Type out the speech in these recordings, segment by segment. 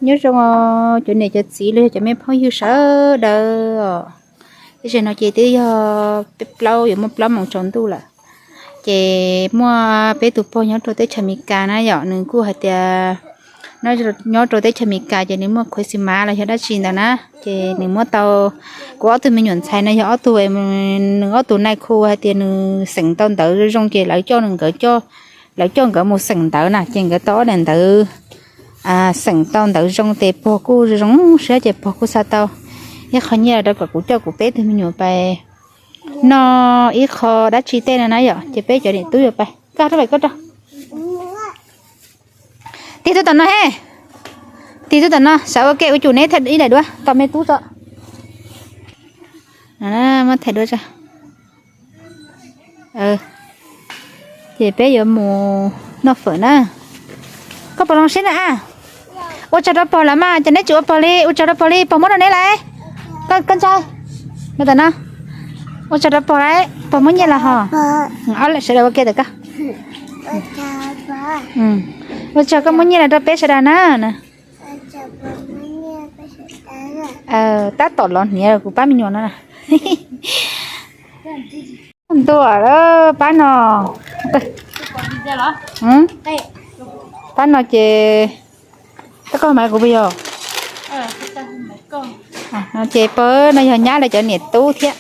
Nyob zoo cov niam cov txiv los yog cov me phooj ywg sawv daws os. Teb chaws no ces twb yog peb plaub yuav muaj plaub moos tsaus ntuj lawm. Ces muaj peb tus pog nyob rau teb chaws Amelikas na yom, nws kuj hais tias nyob rau teb chaws Amelikas ces nws muaj Christmas los yog dab tsi ntawd na, ces nws muab tau, kuv ob tug me nyuam ntxhais no yog ob tug, nws ob tug nai khu hais tias nws xeem tau ntawv zoo ces lawv coj nkawd, lawv coj nkawd mus xeem ntawv na, ces nkawd tau ob daim ntawv, xeem tau ntawv zoo ces pog kuj zoo siab ces pog kuj xa tau ib qho nyiaj rau kom kuv coj kuv peb tug me nyuam pais noj ib qho dab tsi tej no na yom, ces peb cov niam tub yuav pais. Koj rau pais koj rau. Tig tuaj tom no he. Tig tuaj tom no, sawv ua ke ua cum neb ib daim duab tom me tub tso. Muab thaij duab tso. Ces peb yuav mus noj fawm na. Koj puas zoo siab na? Ua tsaug rau pog lawm mas, ces neb tsis ua pog li, ua tsaug rau pog li, pog muab rau neb lawm. Koj ntxhais, no tom no. Ua tsaug rau pog lawm, pog muab nyiaj los ho. Sawv daws ua ke tawm koj. Ua tsaug koj muab nyiaj los rau peb sawv daws na. Tab tom los hniav kuv pab me nyuam no na. Ntuj, pab no, pab no ces, tab koj mas kuv puas yog? No ces pab no yog nyab lawv cov niam tub thiab.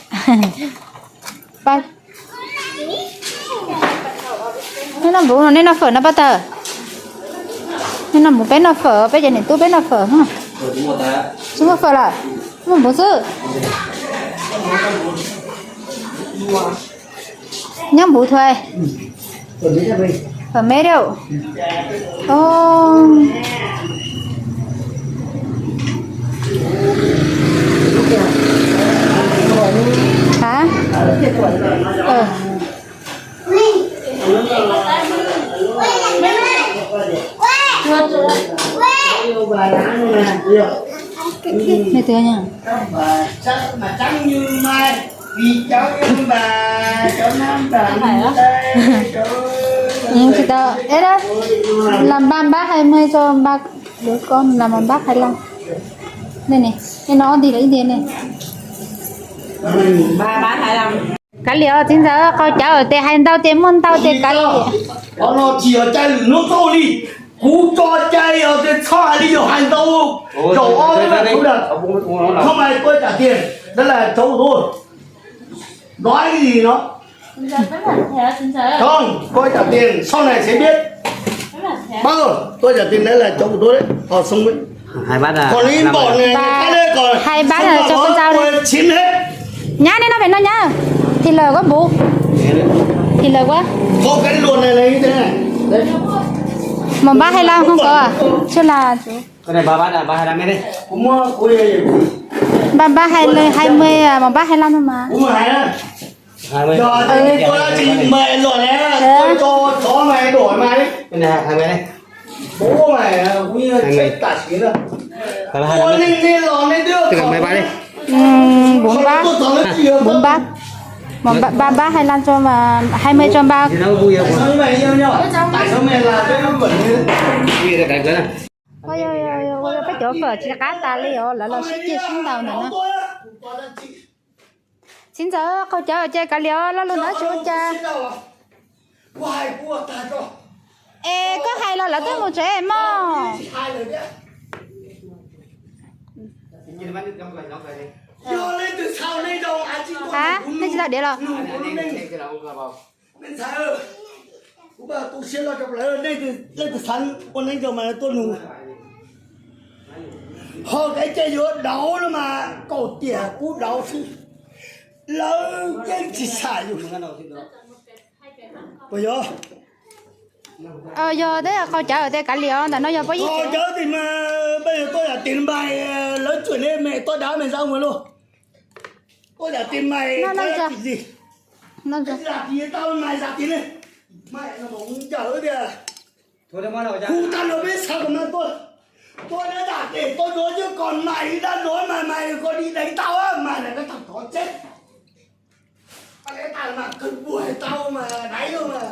Neb noj npuv, neb noj fawm no pab tawg. Neb noj npuv, peb noj fawm, peb cov niam tub peb noj fawm. Tsis muaj fawm lawm, muaj npuv xwb. Nyob npuv thuas. Fawm me rau. Hả? Mày tụi nha. Tsis tau, es đó, làm ba bác hai mươi cho ba đứa con, làm một bác hai lăm. Đây này, cái nó đi lấy tiền này. Kav liam, txiv ntxawm, qau cawv tias hais ntau ces muaj ntau ces kav liam. Qhov no tsis yog cai lwm hnub tuaj li. Kuv tso cai os, txhob hais li yog hais ntau. Zaum ob, txhob hais tuaj tsam tiag, ntawd las cauv tuaj. Nói cái gì nó. Không, tôi trả tiền, sau này sẽ biết. Bác ơi, tôi trả tiền đấy là cháu của tôi đấy. Ờ, xong đấy. Hai bát à, còn ý năm bọn này, cái đấy còn hai bát là cho con dâu đấy. Tôi chiếm hết. Nhá, đây nó phải nó nhá. Thịt lợn quá bố. Thịt lợn quá. Có cái luộc này là như thế này. Đấy. Một bát hai lăm không có à? Chứ là Cái này ba bát à, ba hai lăm đấy. Ba bát hai mươi, hai mươi à, một bát hai lăm thôi mà. Hai mươi. Giờ tôi nói chị mày rồi nè, tôi cho chó mày đuổi mày. Cái này hai mươi đấy. Bố mày, à, cũng như chết tả xỉu đó. Ba bát hai lăm. Tôi nên, nên lo nên đưa. Tức là mười ba đi. Ừm, bốn bát. Bốn bát. Một bát, ba bát hai lăm cho mà, hai mươi cho ba. Thì nó vui không? Tại sao mày làm cho nó bẩn như thế? Vui là cái đó. Ua peb cov fawm tsis qab tas li os, lawv los sib ceg sib ntaus ntawm no. Txiv ntxawm, qau cawv ces kav liam, lo lus ntawd tsis ua cas. Es koj hais los lawv twb mus tsev mog. Hab, nej tsis tau diav los? Kuv mas tu siab loj rau lawv, leej twg xav ua neej rau mas tuaj nug. Ho kev cai yuav dauv no mas kaum tiam kuv dauv xwb, lawv yeej tsis xam yus. Puas yog? Yog tej qau cawv tej kav liam ntawm no yog pob yib. Qau cawv tej mas peb yuav tuaj yam tis mas lawv tsuam nej me tuaj dab me zaub mus lauj. Tuaj yam tis mas tuaj yam tis li. Yam tis tau mas yam tis li. Mas no mas mus ncaws tias hu tag nrho peb sawv kom mas tuaj, tuaj dab dam tes tuaj duav cwb kom mas ib dab duav mas mas koj di deev tau mas lawv koj tag tov tseb. Pab lawv tag mas kawg puag tau mas daiv mas.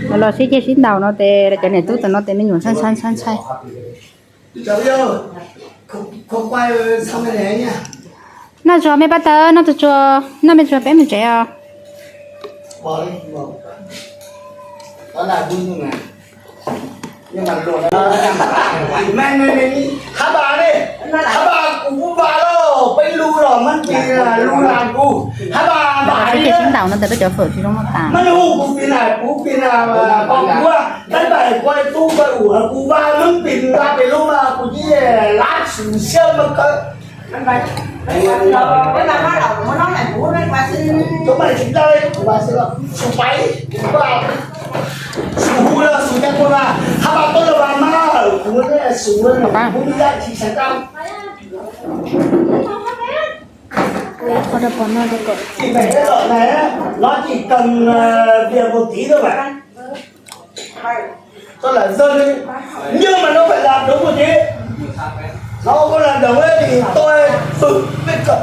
Los los sib ceg sib ntaus no ces cov niam tub tam no ces me nyuam ntshai ntshai ntshai ntshai. Noj tsuag me pab tawb, noj tsuag tsuag, noj me tsuag peb mus tsev os. Hab vas ne, hab vas kuv kuj vas los peb lug los mab tis lug las kuv, hab vas vas li sib ntaus no tas peb cov fawm tsis zoo noj tas. Mab hu kuv pis nas kuv pis nas pom kuv, tab tais kuv tub kuv ua kuv vas mab pis vas pem lub mas kuv cia lab xwm siab mas kawg. Xub hu los xub caj kuj mas hab vas tuaj los vas mas kuv xub kuv yaj tsis sawv tau. Tsis pem teb lom na, no tsis kawg, vias mus tiv tuaj mas. Koj lam zog li, nyob mas no pem lam dov mus tiv, no koj lam dov mus tiv, tuaj pw peb koj.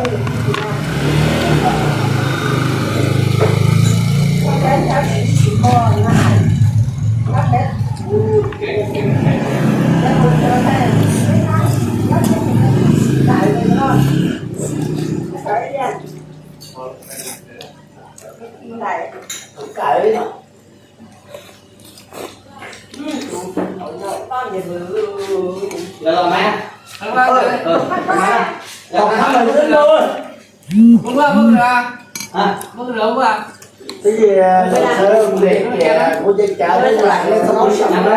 Twb yog sawv kuv niam tias kuv cov cav tej lam nej txhob pub xyaum no,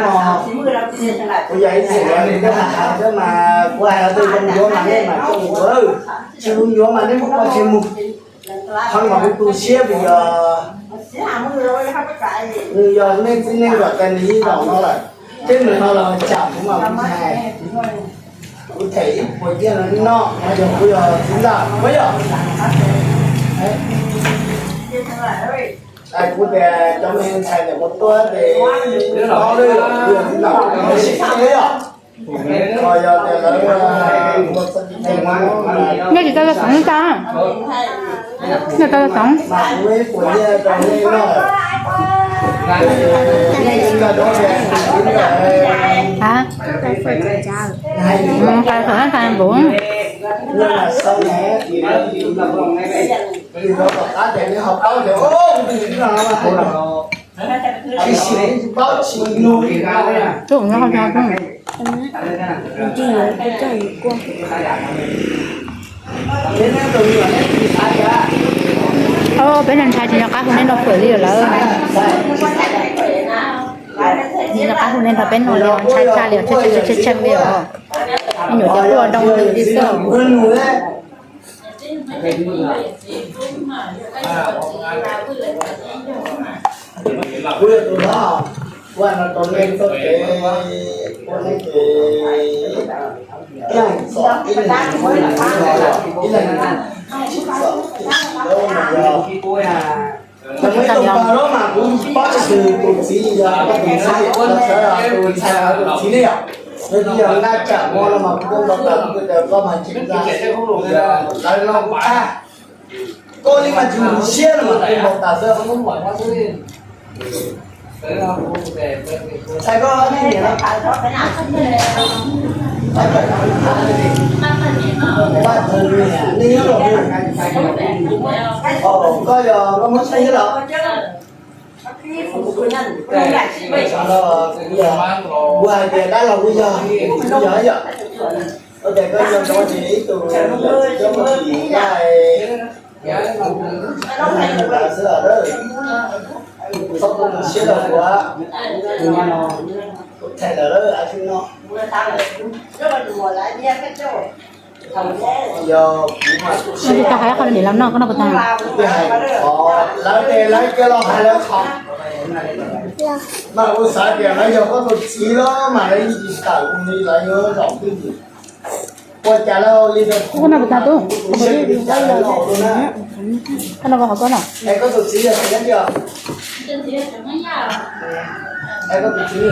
kuv yog ib txhia li koj mas hais xwb mas kuv hais los tej zoo yuav mas nej mam coj mus ua, tsis zoo yuav mas nej muab pov tseg mus. Qhov no mas kuv tu siab vim yog nws yog nej txiv neej kom tas nws ib zaug no lawm, thiab nws no los tsam kuv mas kuv hais, kuv them ib puas nyiaj no noj no yog kuv yog txiv ntxawm puas yog? Kuv tias cov me ntxhais ntawm kuv tuaj ces paub lawm kuv yog txiv ntxawm, sib ceg yog. Yog tsis tau tau xeev tas, yog tau tau xeev. Qas thaum hab qas npaum. Tub nyob qhov no. Peb no ntshai tsis nco qab hu nej noj fawm li lawm. Tsis nco qab hu nej nrog peb noj li os, ntshai tshaj li os, tsheej tsheej li os. Me nyuam ces kuj ua doo ntws li xwb. Tus pog no mas kuv paub tus txiv yog tus txiv, tus ntxhais tus txiv ne yom. Yog nqa tsam muag no mas kuv kuj npau taws, kuv tias koj mas tsis nqa, lawv no kuv qab, koj li mas tsis mus siab no mas kuv npau taws xwb. Ntxhais koj nej niam no, koj yog koj muab xeeb los? Kuv hais tias dab laug kuj yog, kuj yog yom. Ua tias koj yog cov tsis ib tug cov muaj tsis nqa xwb os. Txhob tu siab rau kuv, kuv them lawm av xwb no. Yog kuv mas, tsis tau hais qhov niam laus noj koj noj puas tag? Lawv ces lawv cia los hais lawv qhov mas kuv xav tias lawv yog koj tus txiv los mas lawv yeej tsis tawm kuv li, lawv yuav zaum twj ywm. Ua cas lawv li, koj noj puas tag tub? Koj noj koj hauv koj no. Es koj tus txiv yog txiv nyob twg? Es koj tus txiv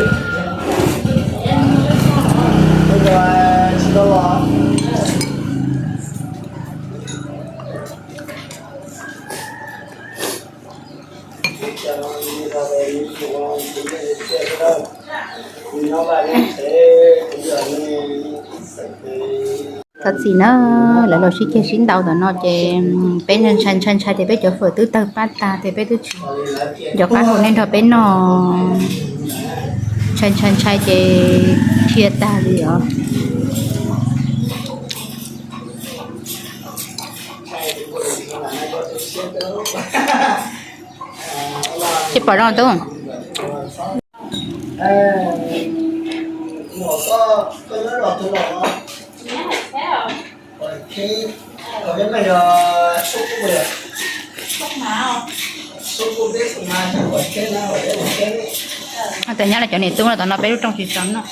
tsis tau los? Thov txim na, lawv los sib ceg sib ntaus ntawm no ces peb ntshai ntshai ntshai tias peb cov fawm twb tawg pab tag tias peb twb tsis nco qab hau nej nrog peb noj, ntshai ntshai ntshai ces dhia tag li os. Tsis pom zoo tub. Tes nyob los cov niam tub no tom no peb lub rooj tsis tau noj.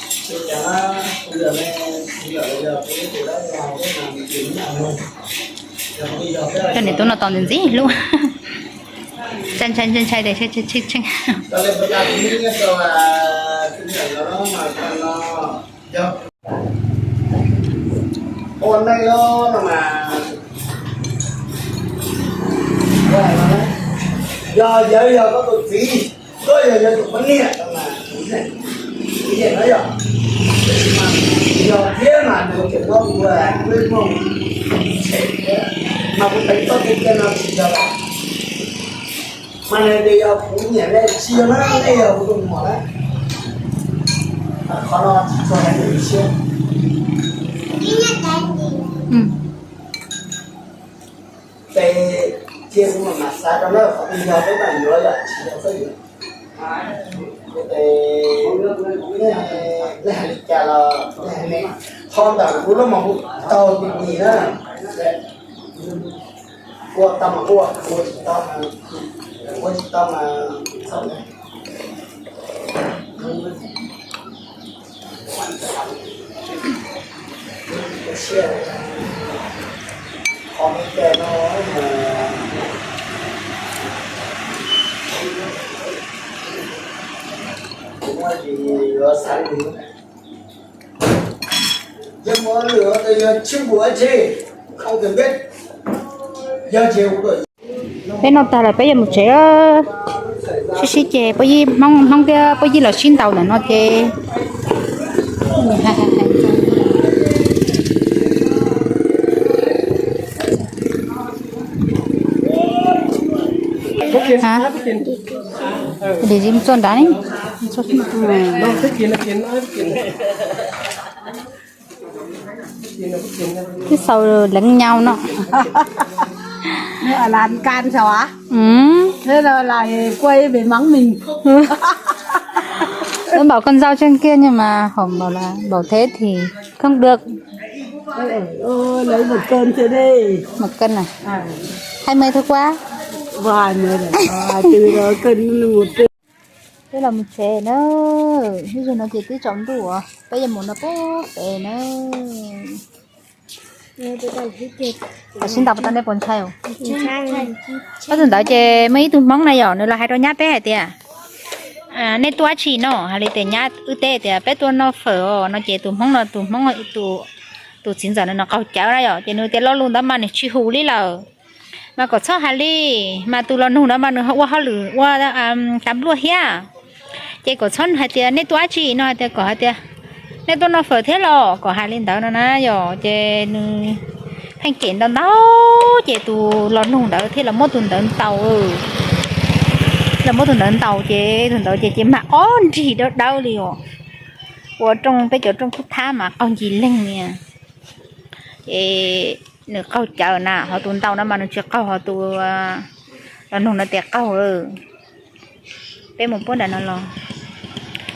Cov niam tub no tos ntxim ntxim hlub. Ntshai ntshai ntshai ntshai tes tshee tshee tshee. Yog yawg yog koj tus txiv, koj yog yawg tus poj niam no mas, no yog, yog thiab mas nws tseem muab kuv lub moog tshem thiab, mas kuv teev txoj kev cia no tsis yog lawm. Mas nws tias yog kuv nyiam ne, tsis yog na, nej yog kuv tus muam na. Qhov no tsis tshua hais lus siab. Ces cia kuv mam mam xav rau na, qhov twg yog peb mam yuav, yog tsis yog txhob yuav. Ces nej hais li cas los nej hais, qhov ntawm kuv lub moos kuv taug tis nis na. Ua tau mas ua, ua tsis tau mas, ua tsis tau mas txhob. Peb noj tag lawm peb yuav mus tsev. Sib sib ceg, Paj Yij, Hmoob, Hmoob thiab Paj Yij los sib ntaus ntawm no ces. Dim txuj nrad ne. Twb xaus leev nyau no. Lawv npaum koj ntxauj tseeb kiag, nhưng mà không bảo là bảo thế thì không được. Một cân à? Hai mươi thôi quá. Twb los mus tsev na. Hnub zaug no ces twb tsaus ntuj os, peb yuav mus no pem pem na. Tam sim ntawd puas tau, nej puas ntshai? Ob tug ntawd ces muaj ib tug Hmoob na yom, nws los hais rau nyab peb hais tias, nej tuaj dab tsi no? Hais li tias nyab wb teb tias peb tuaj noj fawm os no ces tus Hmoob no, tus Hmoob, tus txiv ntxawm no qaug cawv na yom, ces nws tias lo lus ntawd mas nws tsis hu li lawm. Mas kom txhob hais li, mas tus los nug ntawd mas nws ua hauj lwm ua tas npluaj thiab. Ces kom txhob hais tias nej tuaj dab tsi no, hais tias kom hais tias nej tuaj noj fawm thiab los, kom hais li ntawd no na yom. Ces nws pheej cem ntau ntau, ces tus los nug ntawd thiaj los muab tus ntawd ntaus. Los muab tus ntawd ntaus ces tus ntawd ces ces mag ob nrig dawb dawb li os. Ua rooj, peb cov rooj kub thab mas qaug ncig leeg li. Ces nws qaug cawv na, ho tus ntaus no mas nws tsis qaug, ho tus los nug no tias qaug. Peb mus puab nram no los,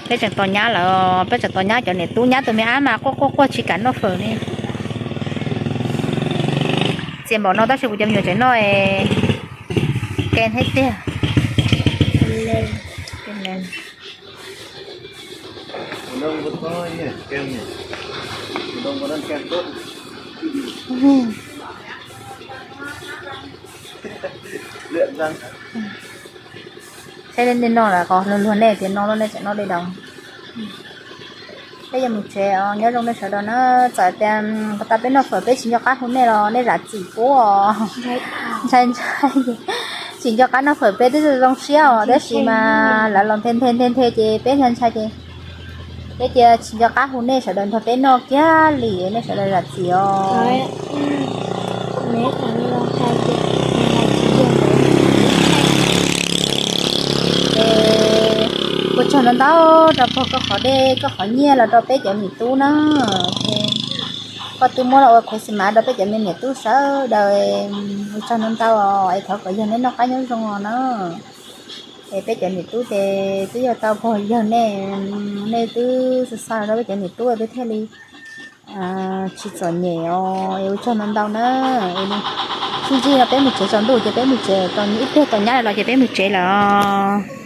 peb tseem tos nyab lawm, peb tseem tos nyab cov niam tub, nyab tus me ab mas quaj quaj quaj tsis kam noj fawm li. Txias npaum no tab sis kuv cov me nyuam tseem noj ke thiab tiag. Saib nej no lawm qhov luag luag nej tias no los nej tseem noj dej daus. Peb yuav mus tsev os, nyob zoo nej sawv daws na. Txawm tias tau peb noj fawm peb tsis nco qab hu nej los nej zam txim pub os. Ntshai ntshai ces Tsis nco qab noj fawm, peb twb zoo siab os, tab sis mas lawv los nthe nthe nthe nthe ces peb ntshai ntshai ces peb cia tsis nco qab hu nej sawv daws nrog peb noj kiag li, nej sawv daws zam txim os. Ua tsaug ntau ntau rau pog koj qhov dej koj qhov nyiaj los rau peb cov niam tub na. Koj twb muab los ua Christmas rau peb cov me niam tub sawv daws, ua tsaug ntau ntau es thov kom yog nej noj qab nyob zoo os na. Es peb cov niam tub ces twb yog tau pog yawg nej, nej twb xa xa rau peb cov niam tub peb thiaj li tsis txom nyem os, es ua tsaug ntau ntau na. Sib ntsib no peb mus tsev, tsaus ntuj ces peb mus tsev, ib pliag tau nyab los ces peb mus tsev lawm os.